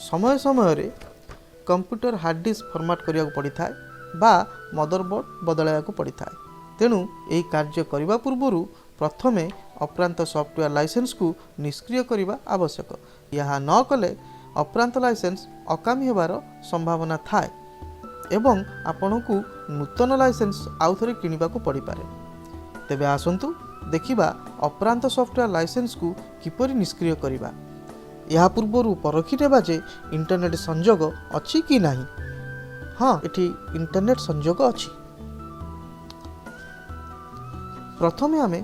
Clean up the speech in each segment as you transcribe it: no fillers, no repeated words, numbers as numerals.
ସମୟ ସମୟରେ computer hard disc format କରିବାକୁ ପଡ଼ିଥାଏ ବା ମଦରବୋର୍ଡ଼ ବଦଳାଇବାକୁ ପଡ଼ିଥାଏ। ତେଣୁ ଏହି କାର୍ଯ୍ୟ କରିବା ପୂର୍ବରୁ ପ୍ରଥମେ ଅପ୍ରାନ୍ତ ସଫ୍ଟୱେର୍ ଲାଇସେନ୍ସକୁ ନିଷ୍କ୍ରିୟ କରିବା ଆବଶ୍ୟକ। ଏହା ନ କଲେ ଅପ୍ରାନ୍ତ ଲାଇସେନ୍ସ ଅକାମୀ ହେବାର ସମ୍ଭାବନା ଥାଏ ଏବଂ ଆପଣଙ୍କୁ ନୂତନ ଲାଇସେନ୍ସ ଆଉଥରେ କିଣିବାକୁ ପଡ଼ିପାରେ। ତେବେ ଆସନ୍ତୁ ଦେଖିବା, ଅପ୍ରାନ୍ତ ସଫ୍ଟୱେର୍ ଲାଇସେନ୍ସକୁ କିପରି ନିଷ୍କ୍ରିୟ କରିବା। ଏହା ପୂର୍ବରୁ ପରଖି ନେବା ଯେ ଇଣ୍ଟରନେଟ୍ ସଂଯୋଗ ଅଛି କି ନାହିଁ। ହଁ, ଏଠି ଇଣ୍ଟରନେଟ୍ ସଂଯୋଗ ଅଛି। ପ୍ରଥମେ ଆମେ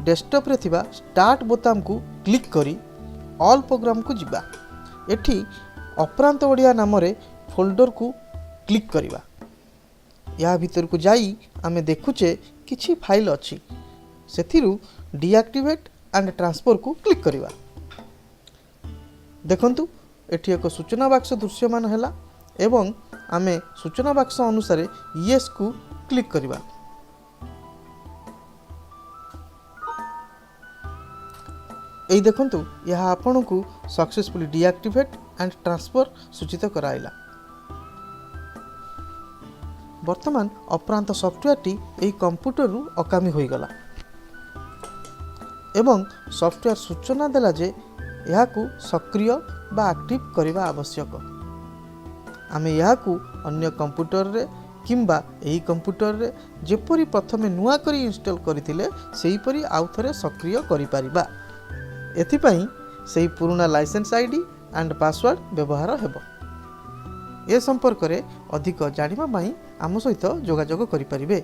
ଡେସ୍କଟପ୍ରେ ଥିବା ଷ୍ଟାର୍ଟ ବୋତାମକୁ କ୍ଲିକ୍ କରି ଅଲ୍ ପ୍ରୋଗ୍ରାମକୁ ଯିବା। ଏଠି ଅପ୍ରାନ୍ତ ଓଡ଼ିଆ ନାମରେ ଫୋଲ୍ଡରକୁ କ୍ଲିକ୍ କରିବା। ଏହା ଭିତରକୁ ଯାଇ ଆମେ ଦେଖୁଛେ କିଛି ଫାଇଲ୍ ଅଛି। ସେଥିରୁ ଡିଆକ୍ଟିଭେଟ୍ ଆଣ୍ଡ ଟ୍ରାନ୍ସଫରକୁ କ୍ଲିକ୍ କରିବା। ଦେଖନ୍ତୁ, ଏଠି ଏକ ସୂଚନା ବାକ୍ସ ଦୃଶ୍ୟମାନ ହେଲା ଏବଂ ଆମେ ସୂଚନା ବାକ୍ସ ଅନୁସାରେ ୟେସ୍କୁ କ୍ଲିକ୍ କରିବା। ଏଇ ଦେଖନ୍ତୁ, ଏହା ଆପଣଙ୍କୁ ସକ୍ସେସଫୁଲି ଡିଆକ୍ଟିଭେଟ୍ ଆଣ୍ଡ ଟ୍ରାନ୍ସଫର ସୂଚିତ କରାଇଲା। ବର୍ତ୍ତମାନ ଅପ୍ରାନ୍ତ ସଫ୍ଟୱେର୍ଟି ଏହି କମ୍ପ୍ୟୁଟରରୁ ଅକାମୀ ହୋଇଗଲା ଏବଂ ସଫ୍ଟୱେର୍ ସୂଚନା ଦେଲା ଯେ ଏହାକୁ ସକ୍ରିୟ ବା ଆକ୍ଟିଭ୍ କରିବା ଆବଶ୍ୟକ। ଆମେ ଏହାକୁ ଅନ୍ୟ କମ୍ପ୍ୟୁଟରରେ କିମ୍ବା ଏହି କମ୍ପ୍ୟୁଟରରେ ଯେପରି ପ୍ରଥମେ ନୂଆ କରି ଇନଷ୍ଟଲ୍ କରିଥିଲେ, ସେହିପରି ଆଉ ଥରେ ସକ୍ରିୟ କରିପାରିବା। ଏଥିପାଇଁ ସେହି ପୁରୁଣା ଲାଇସେନ୍ସ ଆଇଡି ଆଣ୍ଡ ପାସୱାର୍ଡ଼ ବ୍ୟବହାର ହେବ। ଏ ସମ୍ପର୍କରେ ଅଧିକ ଜାଣିବା ପାଇଁ ଆମ ସହିତ ଯୋଗାଯୋଗ କରିପାରିବେ।